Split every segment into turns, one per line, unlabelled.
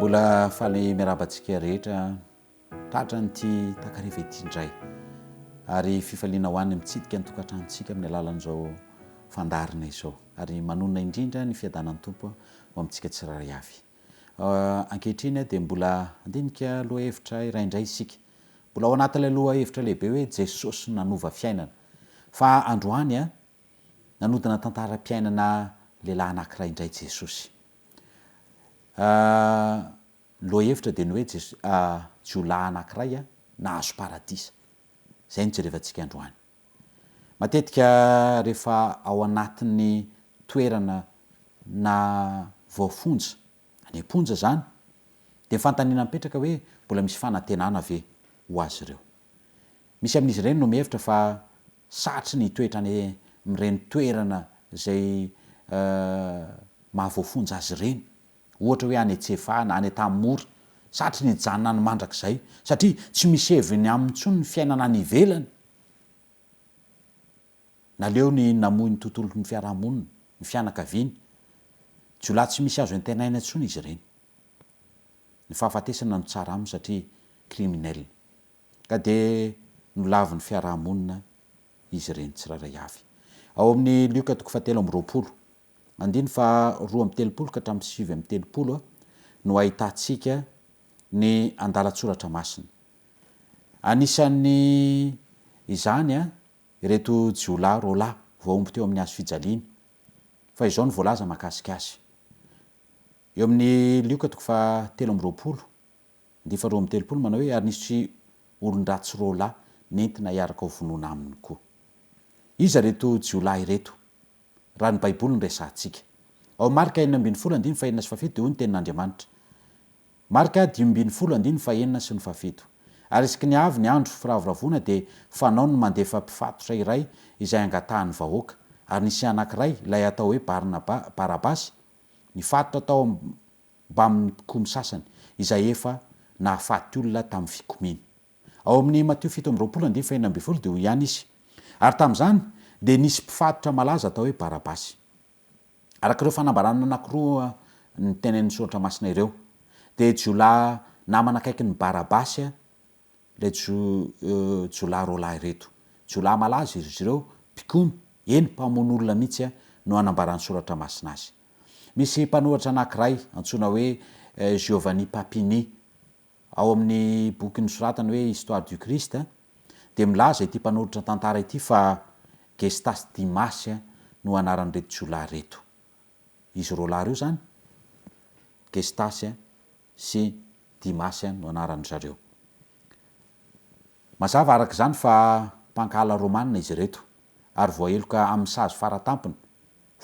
Mbola faly miarahaba antsika rehetra tratran'ity takariva ity indray. Ary fifaliana ho an'ny mitsidika ny tokantranontsika amin'ny alalan'izao fandaharana izao. Ary manonona indrindra ny fiadanan'ny Tompo ho amintsika tsirairay avy. Ankehitriny dia mbola handinika lohahevitra iray indray isika. Mbola ao anatin'ilay lohahevitra lehibe hoe Jesosy nanova fiainana. Fa androany, nanodina tantaram-piainana lehilahy anankiray indray Jesosy. Ny lohahevitra dia ny hoe jiolahy anankiray nahazo paradisa. Izay no jerevantsika androany. Matetika rehefa ao anatin'ny toerana na voafonja, any am-ponja izany, dia ny fanontaniana mipetraka hoe mbola misy fanantenana ve ho azy ireo? Misy amin'izy ireny no mihevitra fa satry ny hitoetra any amin'ireny toerana izay mahavoafonja azy ireny, ohatra hoe any Tsiafahy na any Antanimora, satry ny hijanona any mandrakizay, satria tsy misy heviny aminy intsony ny fiainana any ivelany. Naleony namoy ny tontolon'ny fiarahamonina, ny fianakaviany. Jiolahy tsy misy azo antenaina intsony izy ireny. Ny fahafatesana no tsara aminy satria criminel. Ka dia nolavin'ny fiarahamonina izy ireny tsirairay avy. Ao amin'ny Lioka toko fahatelo amby 20, andininy faha 32 ka hatramin'ny 39 no ahitantsika ny andalan-tsoratra masina. Anisan'ny izany ireto jiolahy roalahy voahombo teo amin'ny hazo fijaliana. Fa izao no voalaza mahakasika azy. Eo amin'ny Lioka toko faha 23, andininy faha 32 manao hoe, Ary nisy olon-dratsy roalahy nentina hiaraka ho vonoina aminy koa. Iza ireto jiolahy ireto? Raha ny Baiboly no resahantsika. Ao Marka 16 andininy fahenina sy fahafito dia hoy ny Tenin'Andriamanitra, Marka 15 andininy fahenina sy ny fahafito. Ary isaky ny avy ny andro firavoravoana dia fanao ny mandefa mpifatotra iray izay angatahan'ny vahoaka. Ary nisy anankiray, ilay atao hoe Barnaba, Barabasy, nifatotra tao mbamin'ny mpikomy sasany, izay efa nahafaty olona tamin'ny fikomiany. Ao amin'ny Matio 27 andininy fahenina ambin'ny folo dia hoy ihany izy, Ary tamin'izany dia nisy mpifatotra malaza atao hoe Barabasy. Araka ireo fanambarana anankiroa notenenin'ny Soratra Masina ireo, dia jiolahy namana akaikin'i Barabasy ilay jiolahy roalahy ireto. Jiolahy malaza izy ireo, mpikomy, eny, mpamono olona mihitsy no anambaran'ny Soratra Masina azy. Misy mpanoratra anankiray antsoina hoe Giovanni Papini, ao amin'ny boky nosoratany hoe Histoire du Christ, dia milaza ity mpanoratra tantara ity fa Gestas Dimas no anaran'ireto jiolahy ireto. Izy roalahy ireo izany, Gestas sy Dimas no anaran-dry zareo. Mazava araka izany fa mpankahala Romana izy ireto, ary voaheloka amin'ny sazy faratampony,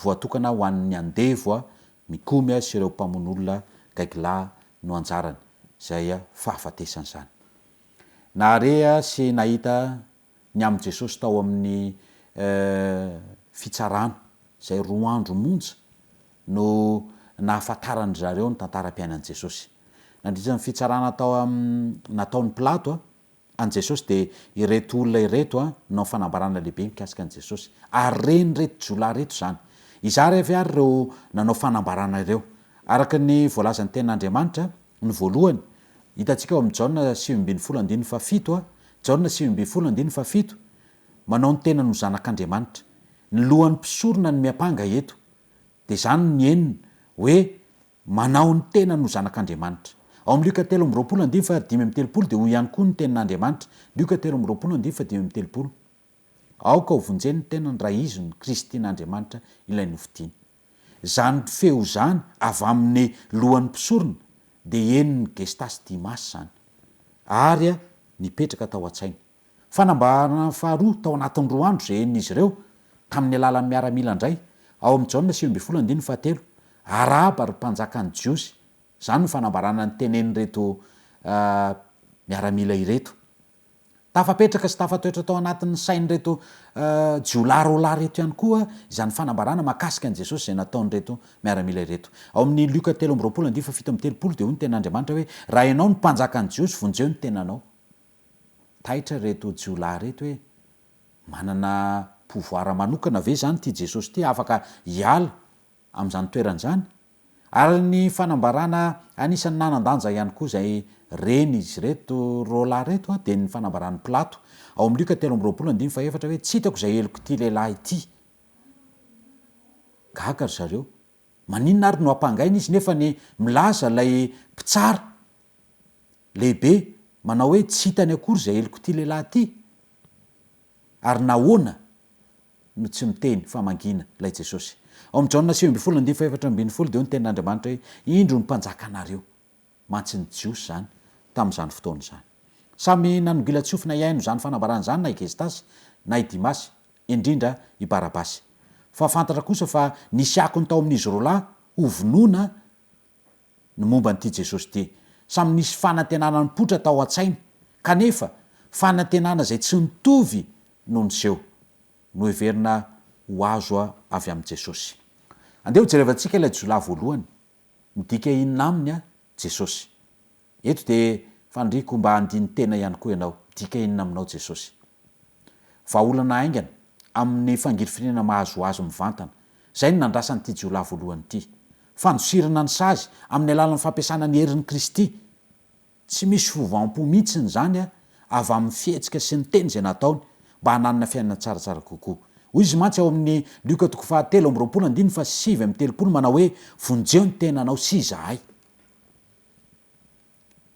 voatokana ho an'ny andevo mikomy sy ireo mpamono olona gaigilahy no anjarany, izay fahafatesana izany. Nahare sy nahita ny amin'i Jesosy tao amin'ny fitsarana, izay roa andro monja no nahafantaran-dry zareo ny tantaram-piainan'i Jesosy. Nandritra ny fitsarana tao nataon'i Pilato an'i Jesosy dia ireto olona ireto nanao fanambarana lehibe mikasika an'i Jesosy. Ary ren'ireto jiolahy ireto izany. Iza ary avy ary ireo nanao fanambarana ireo? Araka ny voalazan'ny Tenin'Andriamanitra, ny voalohany, hitantsika ao amin'ny Jaona 19 andininy fahafito, Jaona 19 andininy fahafito, manao ny tenany ho Zanak'Andriamanitra. Ny lohan'ny mpisorona no miampanga eto. Dia izany no henony, hoe manao ny tenany ho Zanak'Andriamanitra. Ao amin'ny Lioka 23 andininy faha 35 dia hoy ihany koa ny Tenin'Andriamanitra, Lioka 23 andininy faha 35, Aoka ho vonjeny ny tenany raha izy no Kristin'Andriamanitra ilay nofidiny. Izany feo izany avy amin'ny lohan'ny mpisorona dia henon'i Gestas Dimas izany, ary nipetraka tao an-tsainy. Fanambarana faharoa tao anatin'ny roa andro izay henon'izy ireo, tamin'ny alalan'ny miaramila indray, ao amin'ny Jaona 19 andininy fahatelo, Arahaba ry mpanjakan'ny Jiosy! Izany no fanambarana notenenin'ireto miaramila ireto. Tafapetraka sy tafatoetra tao anatin'ny sain'ireto jiolahy roalahy ireto ihany koa izany fanambarana mahakasika an'i Jesosy izay nataon'ireto miaramila ireto. Ao amin'ny Lioka 23 andininy faha 37 dia hoy ny tenin'Andriamanitra hoe, Raha ianao no mpanjakan'ny Jiosy, vonjeo ny tenanao. Taitra ireto jiolahy ireto hoe, manana pouvoir manokana ve izany ity Jesosy ity afaka hiala amin'izany toerana izany? Ary ny fanambarana anisan'ny nanan-danja ihany koa izay ren'izy ireto roalahy ireto dia ny fanambaran'i Pilato ao amin'ny Lioka 23 andininy fahefatra hoe tsy hitako izay helok'ity lehilahy ity. Gaga ry zareo. Maninona ary no ampangaina izy nefa ny milaza ilay mpitsara lehibe manao hoe tsy hitany akory izay helok'ity lehilahy ity? Ary nahoana no tsy miteny fa mangina ilay Jesosy? Ao amin'ny Jaona 19 andininy faha-14 dia hoy ny tenin'Andriamanitra hoe, Indro ny mpanjakanareo. Mantsy ny Jiosy izany tamin'izany fotoana izany. Samy nanongilan-tsofina hihaino izany fanambarana izany na i Gestasy na i Dimasy, indrindra i Barabasy. Fa fantatra kosa fa nisy akony tao amin'izy roalahy hovonoina ny momba an'ity Jesosy ity. Samy nisy fanantenana nipoitra tao an-tsainy, kanefa fanantenana izay tsy nitovy no niseho. Noheverina ho azo avy amin'i Jesosy. Andeha hojerevantsika ilay jiolahy voalohany. Midika inona aminy Jesosy? Eto dia faniriako mba handini-tena ihany koa ianao. Midika inona aminao Jesosy? Vahaolana haingana amin'ny fangirifiriana mahazo azy mivantana. Izay no nandrasan'ity jiolahy voalohany ity. Fandosirana ny sazy amin'ny alalan'ny fampiasana ny herin'i Kristy. Tsy misy fiovam-po mihitsy izany avy amin'ny fihetsika sy ny teny izay nataony mba hananana fiainana tsaratsara kokoa. Hoy izy mantsy ao amin'ny Lioka toko fahatelo amby 20 andininy faha-39 manao hoe, Vonjeo ny tenanao sy izahay.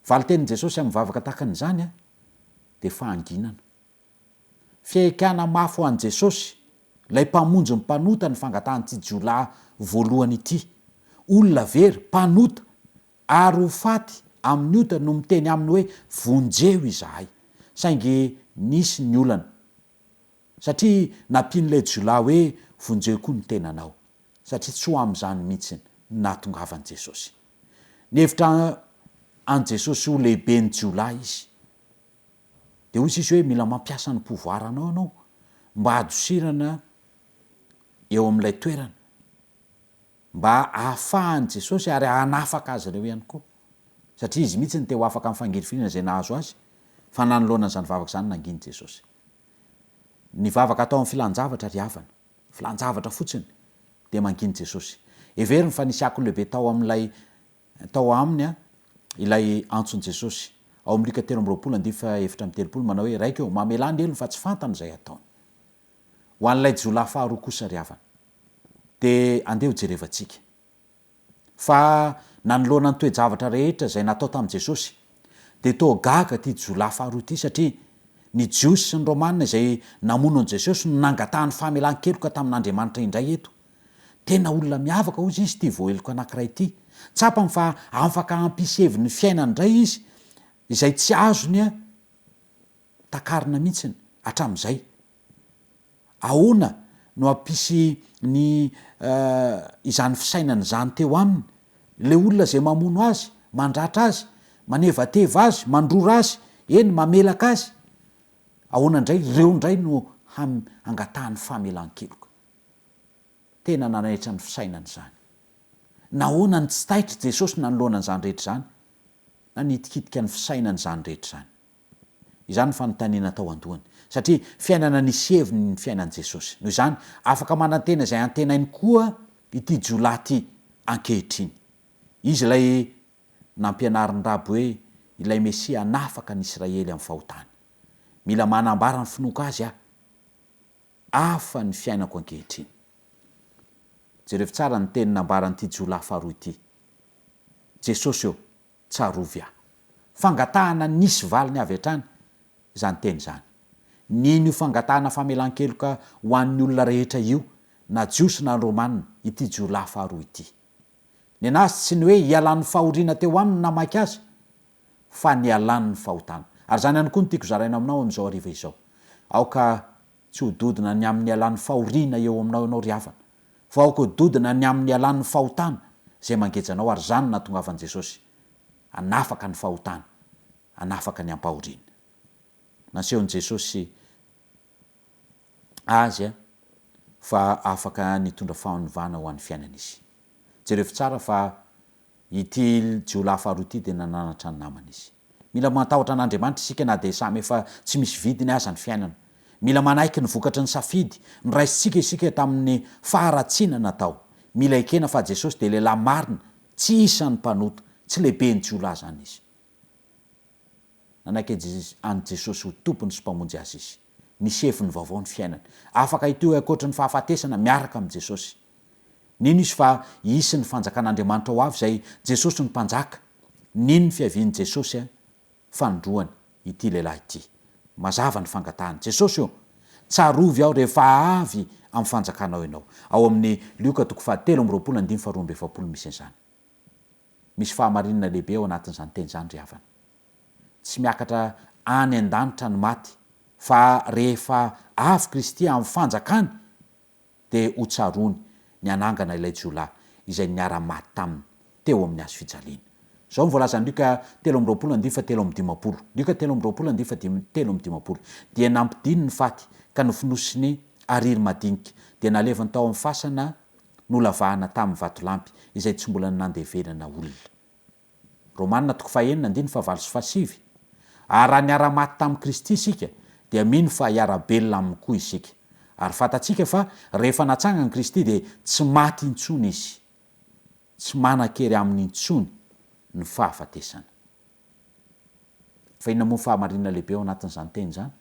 Valin-tenin'i Jesosy amin'ny vavaka tahaka an'izany dia fahanginana. Fihaikana mafy ho an'i Jesosy, ilay Mpamonjy ny mpanota ny fangatahan'ity jiolahy voalohany ity. Olona very, mpanota, ary ho faty amin'ny ota no miteny aminy hoe vonjeo izahay. Saingy nisy ny olana. Satria nampian'ilay jiolahy hoe vonjeo koa ny tenanao. Satria tsy ho amin'izany mihitsy no nahatongavan'i Jesosy. Nihevitra an'i Jesosy ho lehiben'ny jiolahy izy. Dia hoy sisa hoe mila mampiasa ny pouvoir anao ianao mba hadosirana eo amin'ilay toerana. Mba hahafahan'i Jesosy ary hanafaka azy ireo ihany koa. Satria izy mihitsy no te ho afaka amin'ny fangirifiriana izay nahazo azy, fa nanoloana an'izany vavaka izany nanginy Jesosy. Ny vavaka atao amin'ny filan-javatra ry havana, filan-javatra fotsiny, dia manginy Jesosy. Heveriny fa nisy akony lehibe tao amin'ilay tao aminy ilay antson'i Jesosy. Ao amin'ny Lioka 23 andininy faha-34 manao hoe, Raiko ô, mamelà ny helony fa tsy fantany izay ataony. Ho an'ilay jiolahy faharoa kosa ry havana, dia andeha hojerevantsika. Fa nanoloana ny toe-javatra rehetra izay natao tamin'i Jesosy, dia toa gaga ity jiolahy faharoa ity satria ny Jiosy sy ny Romana izay namono an'i Jesosy no nangatahany famelan-keloka tamin'Andriamanitra indray eto. Tena olona miavaka hozy izy ity voaheloka anankiray ity. Tsapany fa afaka hampisy heviny ny fiainany indray izy izay tsy azony takarina mihitsy hatramin'izay. Ahoana no hampisy ny izany fisainana izany teo aminy? Ilay olona izay mamono azy, mandratra azy, manevateva azy, mandrora azy, eny mamelaka azy, ahoana indray ireo indray no hangatahany famelan-keloka? Tena nanaitra ny fisainany izany. Nahoana no tsy taitra Jesosy nanoloana an'izany rehetra izany? Nanitikitika ny fisainany izany rehetra izany. Izany no fanontaniana tao an-dohany. Satria fiainana nisy heviny ny fiainan'i Jesosy. Noho izany, afaka manantena izay antenainy koa ity jiolahy ity ankehitriny. Izy ilay nampianarin'ny Raby hoe ilay Mesia hanafaka ny Isiraely amin'ny fahotany. Mila manambara ny finoako azy aho. Hafa ny fiainako ankehitriny. Jerevo tsara ny teny nambaran'ity jiolahy faharoa ity. Jesosy ô, Tsarovy aho. Fangatahana nisy valiny avy hatrany izany teny izany. Nino io fangatahana famelan-keloka ho an'ny olona rehetra io, na Jiosy na Romana, ity jiolahy faharoa ity. Nenazy tsy ny hoe hialan'ny fahoriana teo aminy namaky azy, fa nialan'ny fahotana. Ary izany ihany koa no tiako zaraina aminao amin'izao hariva izao. Aoka tsy ho dodona ny amin'ny hialan'ny fahoriana eo aminao ianao ry havana, fa aoka ho dodona ny amin'ny hialan'ny fahotana izay mangeja anao, ary izany no nahatongavan'i Jesosy hanafaka ny fahotana, hanafaka ny ampahoriana. Nasehon'i Jesosy azy fa afaka nitondra fanovana ho an'ny fiainany izy. Jerevo tsara fa Ity jiolahy faharoa ity dia nananatra ny namany izy. Mila matahotra an'Andriamanitra isika na dia samy efa tsy misy vidiny aza ny fiainana. Mila manaiky ny vokatry ny safidy noraisintsika isika tamin'ny faharatsiana natao. Mila ekena fa Jesosy dia lehilahy marina. Tsy isan'ny mpanota, tsy lehiben'ny jiolahy izany izy. Nanaiky an'i Jesosy ho Tompony sy Mpamonjy azy izy. Nisy heviny vaovao ny fiainany. Afaka hitohy ankoatry ny fahafatesana miaraka amin'i Jesosy. Nino izy fa hisy ny Fanjakan'Andriamanitra ho avy izay Jesosy no Mpanjaka. Nino ny fiavian'i Jesosy fanindroany ity lehilahy ity. Mazava ny fangatahany. Jesosy ô! Tsarovy aho rehefa avy amin'ny fanjakanao Ianao. Ao amin'ny Lioka toko fahatelo amby 20 andininy faharoa amby 40 misy an'izany. Misy fahamarinana lehibe ao anatin'izany teny izany ry havana. Tsy miakatra any an-danitra ny maty fa rehefa avy Kristy amin'ny fanjakany dia ho tsaroany ny hanangana ilay jiolahy izay niara-maty taminy teo amin'ny hazo fijaliana. Izao no voalazan'i Lioka 23 andininy fahatelo amby 50, Lioka 23 andininy fahadimy 53, Dia nampidiny ny faty ka nofonosiny hariry madinika, dia naleviny tao amin'ny fasana nolavahana tamin'ny vatolampy izay tsy mbola nandevenana olona. Romana toko fahenina andininy fahavalo sy fahasivy, Ary raha niara-maty tamin'i Kristy isika, dia mino fa hiara-belona Aminy koa isika. Ary fantatsika fa rehefa natsangan'i Kristy dia tsy maty intsony Izy. Tsy manan-kery Aminy intsony ny fahafatesana. Fa inona moa ny fahamarinana lehibe ao anatin'izany teny izany?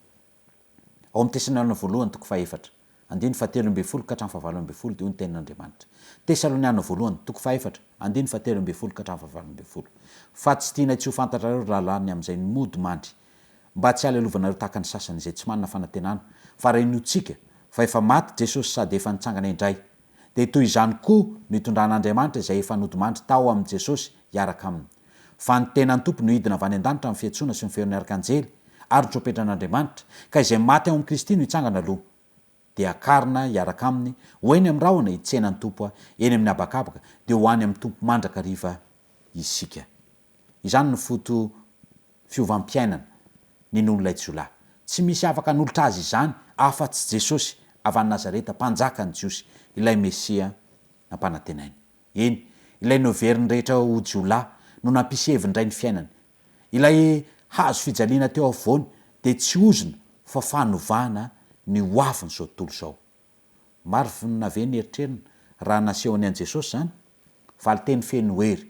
Ao amin'ny Tesaloniana Voalohany toko fahefatra, andininy fahatelo ambin'ny folo ka hatramin'ny fahavalo ambin'ny folo dia hoy ny Tenin'Andriamanitra. Tesaloniana Voalohany toko fahefatra, andininy fahatelo ambin'ny folo ka hatramin'ny fahavalo ambin'ny folo. Fa tsy tianay tsy ho fantatrareo, ry rahalahy, ny amin'izay mody mandry, mba tsy halelovanaareo tahaka ny sasany izay tsy manana fanantenana, fa raha inoantsika fa efa maty Jesosy sady efa nitsangana indray, dia toy izany koa no hitondran'Andriamanitra izay efa nodimandry tao amin'i Jesosy hiaraka aminy. Fa ny tenan'ny Tompo no hidina avy any an-danitra amin'ny fiantsoana sy ny feon'ny arkanjely ary ny trompetran'Andriamanitra, ka izay maty ao amin'i Kristy no hitsangana aloha, dia hakarina hiaraka aminy ho eny amin'ny rahona hitsena ny Tompo eny amin'ny habakabaka, dia ho any amin'ny Tompo mandrakariva isika. Izany no foto fiovam-piainana ninoan'ilay jiolahy. Tsy misy afaka hanolotra azy izany afa-tsy Jesosy avy any Nazareta, Mpanjakan'ny Jiosy, ilay Mesia nampanantenainy. Eny, ilay noheverin'ny rehetra ho jiolahy no nampisy heviny indray ny fiainany. Ilay hazo fijaliana teo afovoany dia tsy ozona fa fanovana ny hoavin'izao tontolo izao. Marina ve ny eritreriny raha nasehony an'i Jesosy izany? Valinteny feno hery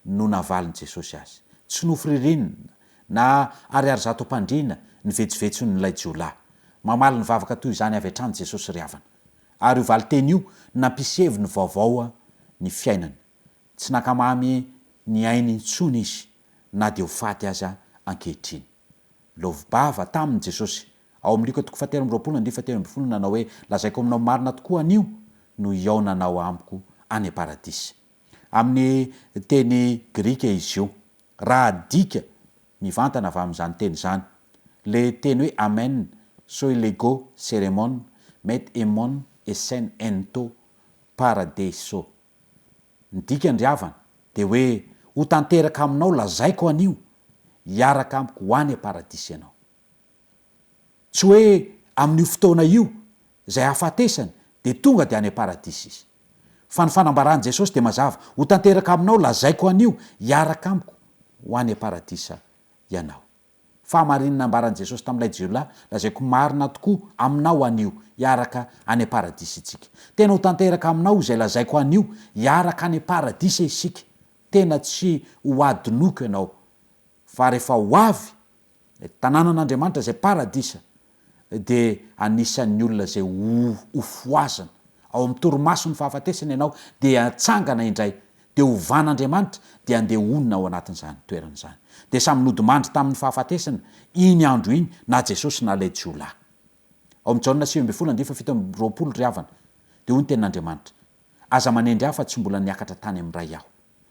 no navalin'i Jesosy azy. Tsy nofy ririnina na ariary zato am-pandriana ny vetsovetson'ilay jiolahy. Mamaly ny vavaka toy izany avy hatrany Jesosy ry havana. Ary io valinteny io no nampisy heviny vaovao ny fiainany. Tsy nankamamy ny ainy intsony izy na dia ho faty aza ankehitriny. Lova-bava taminy Jesosy, ao amin'ny Lioka toko fahatelo amby 20 andininy fahatelo ambin'ny folo nanao hoe, Lazaiko aminao marina tokoa anio no hihaonanao amiko any am-paradisa. Amin'ny teny grika izy io. Raha adika mivantana avy amin'izany teny izany, le teny hoe amen, soi lego seremon, met emon esen ento paradeiso. Ny dikany ry havana dia hoe ho tanteraka aminao lazaiko anio, hiaraka amiko ho any am-paradisa ianao. Tsy hoe amin'io fotoana io izay hahafatesany dia tonga dia any am-paradisa izy. Fa ny fanambaran'i Jesosy dia mazava, ho tanteraka aminao lazaiko anio, hiaraka amiko ho any am-paradisa ianao. Fahamarinana nambaran'i Jesosy tamin'ilay jiolahy, lazaiko marina tokoa aminao anio, hiaraka any am-paradisa isika. Tena ho tanteraka aminao izay lazaiko anio, hiaraka any am-paradisa isika. Tena tsy ho hadinoiko ianao. Fa rehefa ho avy Ilay tanànan'Andriamanitra izay paradisa dia anisan'ny olona izay ho hofohazina. Ao amin'ny torimason'ny fahafatesana ianao dia hatsangana indray, dia hovan'Andriamanitra dia handeha honina ao anatin'izany toerana izany. Dia samy nodimandry tamin'ny fahafatesana iny andro iny na Jesosy na ilay jiolahy. Ao amin'ny Jaona 19 andininy faha 27 ry havana dia hoy ny tenin'Andriamanitra, Aza manendry ahy fa tsy mbola niakatra tany amin'ny Ray aho.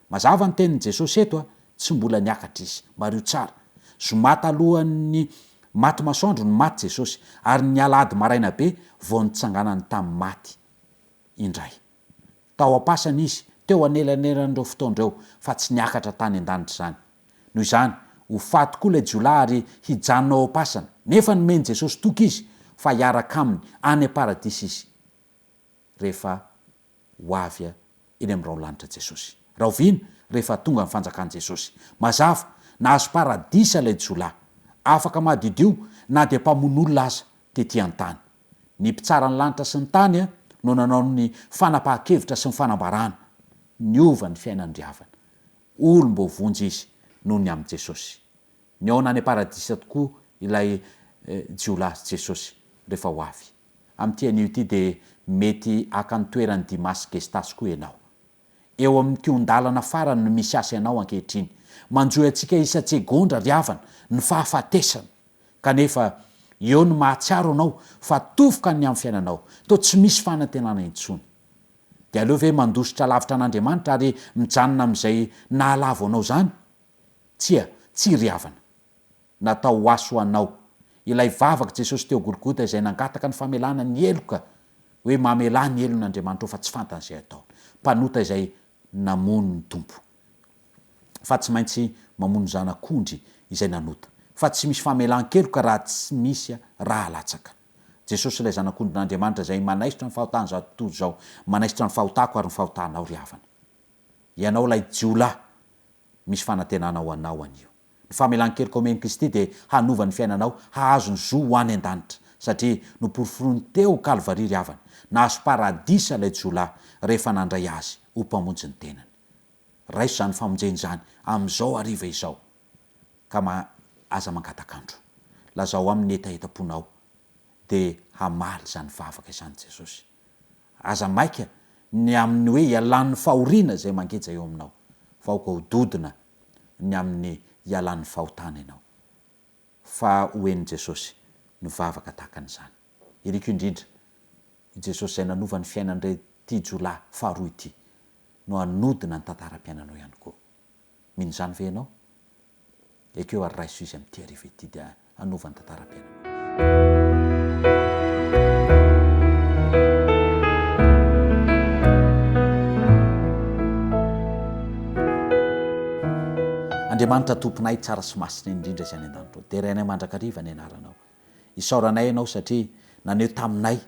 Mazava ny tenin'i Jesosy eto a, tsy mbola niakatra Izy. Mariho tsara. Zoma talohan'ny maty masoandro no maty Jesosy, ary ny alahady maraina be vao nitsanganany tamin'ny maty indray. Tao am-pasana Izy, teo anelanelan'ireo fotoana ireo, fa tsy niakatra tany an-danitra izany. Noho izany, ho faty koa ilay jiolahy ary hijanona ao am-pasana. Nefa nomen'i Jesosy toky izy fa hiaraka aminy any am-paradisa izy rehefa ho avy eny amin'ny rahon-lanitra Jesosy. Rahoviana? Rehefa tonga ny fanjakan'i Jesosy. Mazava, nahazo paradisa ilay jiolahy. Afaka madiodio na dia mpamono olona aza tetỳ an-tany. Ny Mpitsara ny lanitra sy ny tany no nanao ny fanapahan-kevitra sy ny fanambarana. Niova ny fiainan'ny ry havana. Olom-boavonjy izy noho ny amin'i Jesosy. Nihaona any am-paradisa tokoa ilay jiolahy sy Jesosy rehefa ho avy. Amin'ity anio ity dia mety haka ny toeran'i Dimas Gestas koa ianao. Eo amin'ny kihon-dalana farany no misy asa ianao ankehitriny. Manjohy antsika isan-tsegondra ry havana ny fahafatesana. Kanefa eo no mahatsiaro anao fa tofoka ny amin'ny fiainanao. Toa tsy misy fanantenana intsony. Dia aleo ve mandositra lavitra an'Andriamanitra ary mijanona amin'izay nahalavo anao izany? Tsia, tsia ry havana. Natao ho aso ho anao. Ilay vavak'i Jesosy teo Golgota izay nangataka ny famelana ny heloka, hoe mamelà ny helony Andriamanitra ô fa tsy fantany izay ataony. Mpanota izay namono ny Tompo. Fa tsy maintsy mamono zanak'ondry izay nanota. Fa tsy misy famelan-keloka raha tsy misy rà alatsaka. Jesosy ilay Zanak'ondrin'Andriamanitra izay manaisotra ny fahotan'izao tontolo izao, manaisotra ny fahotako ary ny fahotanao ry havana. Ianao ilay jiolahy, misy fanantenana ho anao anio. Ny famelan-keloka omen'i Kristy dia hanova ny fiainanao hahazo ny zo ho any an-danitra, satria noporoforoiny teo Kalvary ry havana, nahazo paradisa ilay jiolahy rehefa nandray Azy ho Mpamonjy ny tenany. Raiso izany famonjena izany amin'izao hariva izao, ka ma aza mangatak'andro. Lazao aminy ny hetahetam-ponao, dia hamaly izany vavaka izany Jesosy. Aza maika ny amin'ny hoe hialan'ny fahoriana izay mangeja eo aminao, fa aoka ho dodona ny amin'ny hialan'ny fahotana ianao. Fa ho henon'i Jesosy ny vavaka tahaka an'izany. Iriko indrindra, i Jesosy izay nanova ny fiainan'ity jiolahy faharoa ity, no hanodina ny tantaram-piainanao ihany koa. Mino izany ve ianao? Ekeo ary raiso izy amin'ity hariva ity dia hanova ny tantaram-piainanao. Andriamanitra Tomponay tsara sy masina indrindra izay any an-danitra ao, derainay mandrakariva ny anaranao. Isaoranay Ianao satria naneho taminay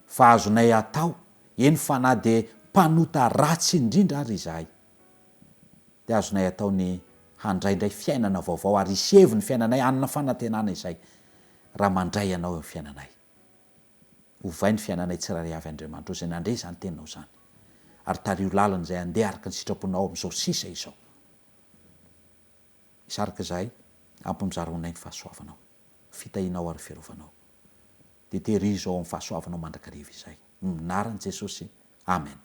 fa azonay atao, eny fa na dia mpanota ratsy indrindra ary izahay, dia azonay atao ny handray indray fiainana vaovao ary hisy heviny ny fiainanay hanana fanantenana izay raha mandray Anao eo amin'ny fiainanay. Ovay ny fiainanay tsirairay avy Andriamanitra o izay nandre izany teninao izany ary tariho lalana izay handeha araka ny sitraponao amin'izao sisa izao. Hisarika izahay, ampy mizara ho anay ny fahasoavanao, fitahianao ary fiarovanao. Dia tehirizo ao amin'ny fahasoavanao mandrakariva izahay. Amin'ny anaran'i Jesosy. Amen.